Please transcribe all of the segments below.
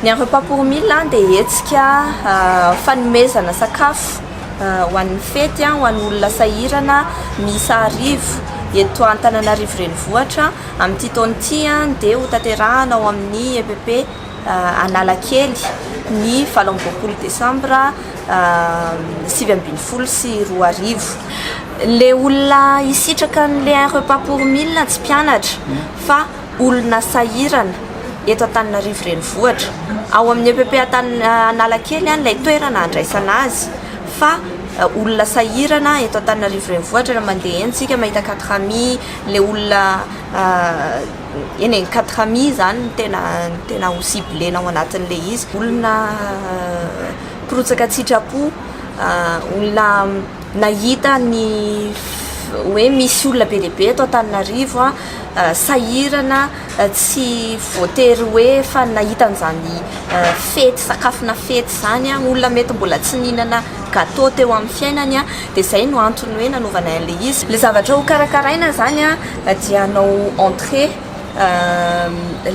Ny Un repas pour mille dia hetsika fanomezana sakafo ho an'ny fety, ho an'ny olona sahirana miisa 100 eto Antananarivo renivohitra. Amin'ity taona ity dia ho tanterahana ao amin'ny EPP Analakely ny 28 desambra 2019. Le olona hisitraka n'le Un repas pour mille tsy mpianatra fa olona sahirana eto Antananarivo renivohitra. Ao amin'ny EPP Analakely ilay toerana andraisana azy, fa olona sahirana eto Antananarivo renivohitra. Raha mandeha eny tsika mahita Quatre Amis, le olona eny e, Quatre Amis zany no tena ho ciblena ao anatin'le izy. Olona mpirotsaka an-tsitrapo, olona nahita ny hoe misy olona be dia be eto Antananarivo sahirana, tsy voatery hoe fa nahita an'izany fety, sakafona fety zany, olona mety mbola tsy nihinana gâteau teo amin'ny fiainany. Dia zay no antony hoe nanaovana an'le izy. Le zavatra ho karakaraina zany dia hanao entrée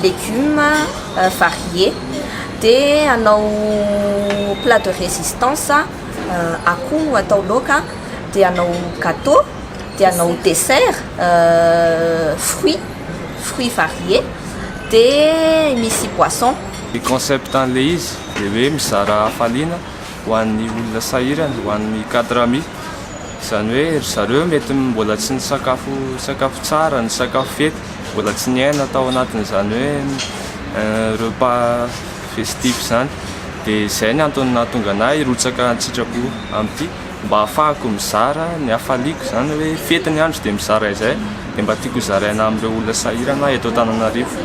légumes variés, dia hanao plat de résistance, akoho atao laoka, dia hanao gâteau, dia hanao dessert fruits variés, dia misy boisson. Ny concept an'le izy dia hoe mizara hafaliana ho an'ny olona sahirana, ho an'ny Quatre Amis. Izany hoe ry zareo mety mbola tsy ny sakafo tsara, ny sakafo fety mbola tsy niaina tao anatin'izany hoe repas festif zany. Dia izay ny antony nahatonga anahy hirotsaka an-tsitrapo amin'ity, mba ahafahako mizara ny hafaliako zany hoe fety ny andro dia mizara izay, dia mba tiako hozaraina amin'ireo olona sahirana eto Antananarivo.